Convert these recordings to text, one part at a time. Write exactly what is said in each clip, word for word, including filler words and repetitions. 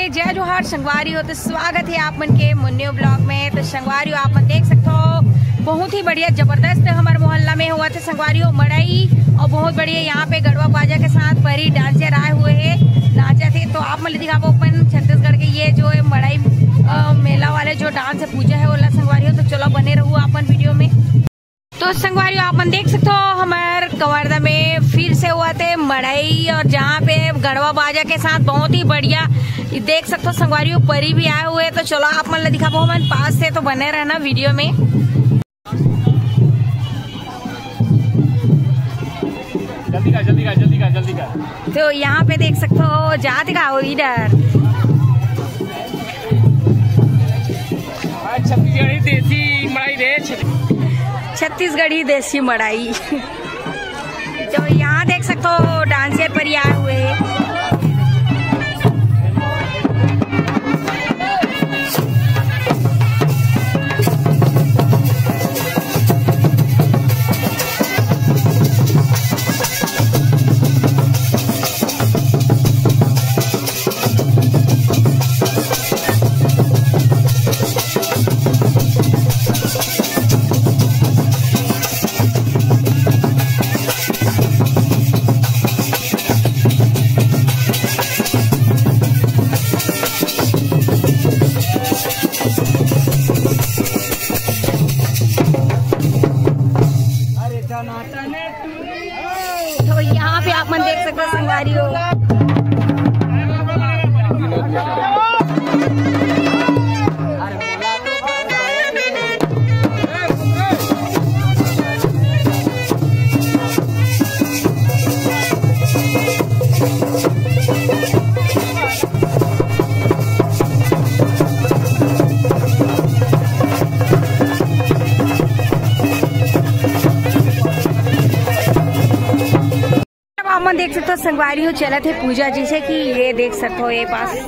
जय जोहार संगवारी हो, तो स्वागत हे आप मन के मोर न्यू ब्लॉग में। तो संगवारी हो, आप मन देख सकत हो, बहुत ही बढ़िया जबरदस्त हमर मोहल्ला में होवत हे संगवारी हो मड़ई, और बहुत बढ़िया यहाँ पे गड़वा बाजा के साथ परी डांसर आए हुए हे, नाचत हे। तो आप मन ल दिखाबो अपन छत्तीसगढ़ के ये जो हे मड़ई, अ, मेला वाले जो डांस हे, पूजा हे, ओला संगवारी हो। तो चलो बने रहू अपन वीडियो में। तो संगवारी हो, आप मन देख सकत हो, हमर कवर्धा में फिर से होवत हे मड़ई, और जहाँ पे गड़वा बाजा के साथ बहुत ही बढ़िया देख सकत हो संगवारी हो, परी भी आए हुए हे। तो चलो आप मन ल दिखाबो हमन पास से, तो बने रहना वीडियो में। जल्दी कर, जल्दी कर, जल्दी कर, जल्दी कर। तो यहाँ पे देख सकत हो, जात का हो इधर। आज छत्तीसगढ़ी देसी मड़ई रे, छत्तीस- छत्तीसगढ़ी देसी मड़ई। तो यहाँ देख सकत हो, डांसर परी आए हुए हे। तो यहाँ पे आप मन देख सकते हो संगवारी हो। अब आप मन देख सकते हो संगवारी हो, चलत हे पूजा, जैसे कि ये देख सकते हो ये पास।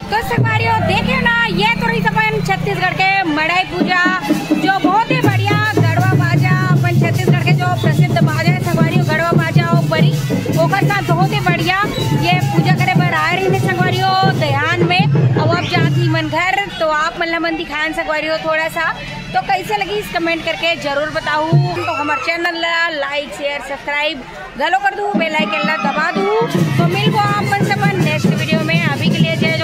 तो संगवारियों, देखे ना, ये तो रहिस अपन छत्तीसगढ़ के मड़ई पूजा, जो बहुत ही बढ़िया गड़वा बाजा, अपन छत्तीसगढ़ के जो प्रसिद्ध बाजा है संगवारियों, गड़वा बाजा और बरी, ओकर साथ बहुत ही बढ़िया ये पूजा करे बर आए रहिन संगवारियों दयान में। अब आप जात ही मन घर, तो आप मन ला मन दिखाएन संगवारियों थोड़ा सा। तो कैसे लगिस कमेंट करके जरूर बताहू। तो हमर चैनल ला लाइक, शेयर, सब्सक्राइब घलो कर दू, बेल आइकन ला दबा दू। तो मिलबो आप मन से अपन नेक्स्ट वीडियो में। अभी के लिए जय